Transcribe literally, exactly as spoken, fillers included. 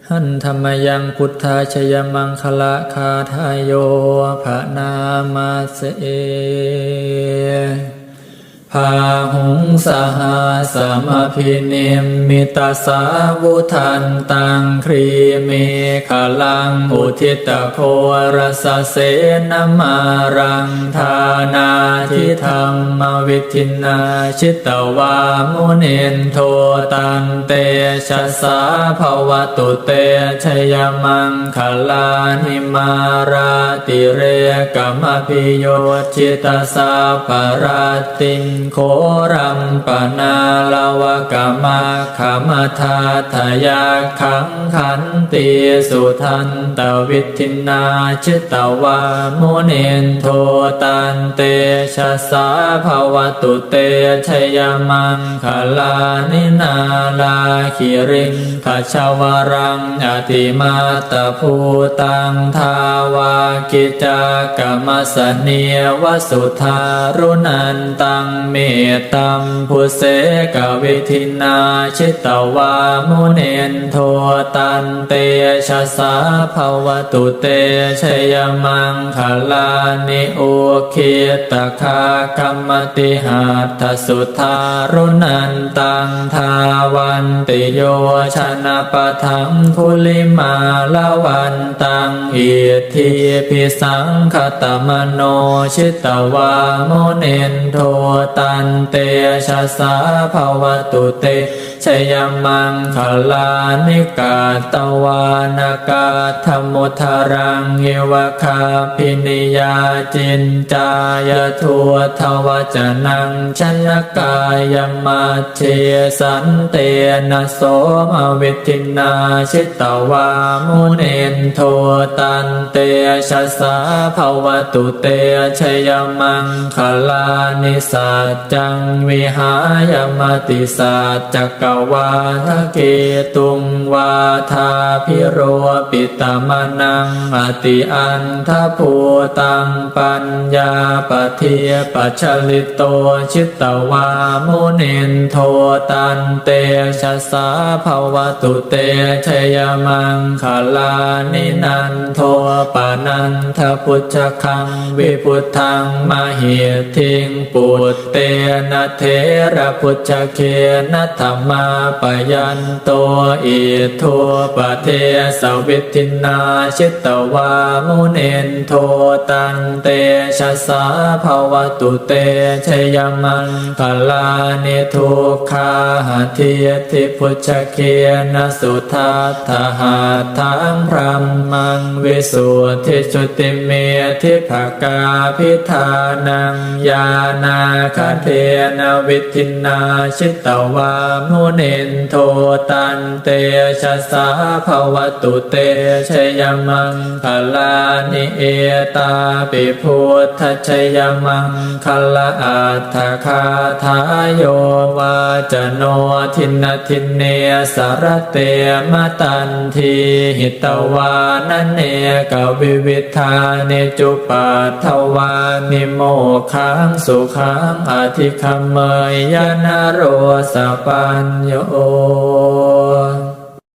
Handa mayaṃ buddhajayamaṅgalagāthāyo bhaṇāma se. Bāhuṃ sahassamabhinimmitasāvudhantaṃ, grīmekhalaṃ uditaghorasasenamāraṃ, dānādidhammavidhinā jitavā munindo, tantejasā bhavatu te jayamaṅgalāni. Mārātirekamabhiyujjhitasabbarattiṃ, ghorampanāḷavakamakkhamathaddhayakkhaṃ, khantīsudantavidhinā jitavā munindo, tantejasā bhavatu te jayamaṅgalāni. Nāḷāgiriṃ gajavaraṃ atimattabhūtaṃ, dāvaggicakkamasanīva sudāruṇantaṃ, mettambusekavidhinā jitavā munindo, tantejasā bhavatu te jayamaṅgalāni. Ukkhittakhaggamatihatthasudāruṇantaṃ, dhāvantiyojanapathaṅgulimālavantaṃ, iddhībhisaṅkhatamano jitavā munindo, tantejasā bhavatu te jayamaṅgalāni. Katvāna kaṭṭhamudaraṃ iva gabbhinīyā, ciñcāya duṭṭhavacanaṃ janakāyamajjhe, santena somavidhinā jitavā munindo, tantejasā bhavatu te jayamaṅgalāni. Sac ccaṃ vihāya matisaccakavādaketuṃ, vādābhiropitamanaṃ atiandhabhūtaṃ, paññāpadīpajalito jitavā munindo, tantejasā bhavatu te jayamaṅgalāni. Nandopanandabhujagaṃ vibudhaṃ mahiddhiṃ, put tena therabhujagena damāpayanto, iddhūpadesavidhinā jitavā munindo, tantejasā bhavatu te jayamaṅgalāni. Duggāhadiṭṭhibhujagena sudaṭ ṭhahatthaṃ, brahmaṃ visuddhijutimiddhibakābhidhānaṃ, ñāṇāgadena vidhinā jitavā munindo, tantejasā bhavatu te jayamaṅgalāni. Etāpi buddhajayamaṅ galaaṭṭhagāthā, yo vācano dinadine sarate matandī, hitvānanekavividhāni cupaddavāni, mokkhaṃ sukhaṃ adhigameyya naro sapañño.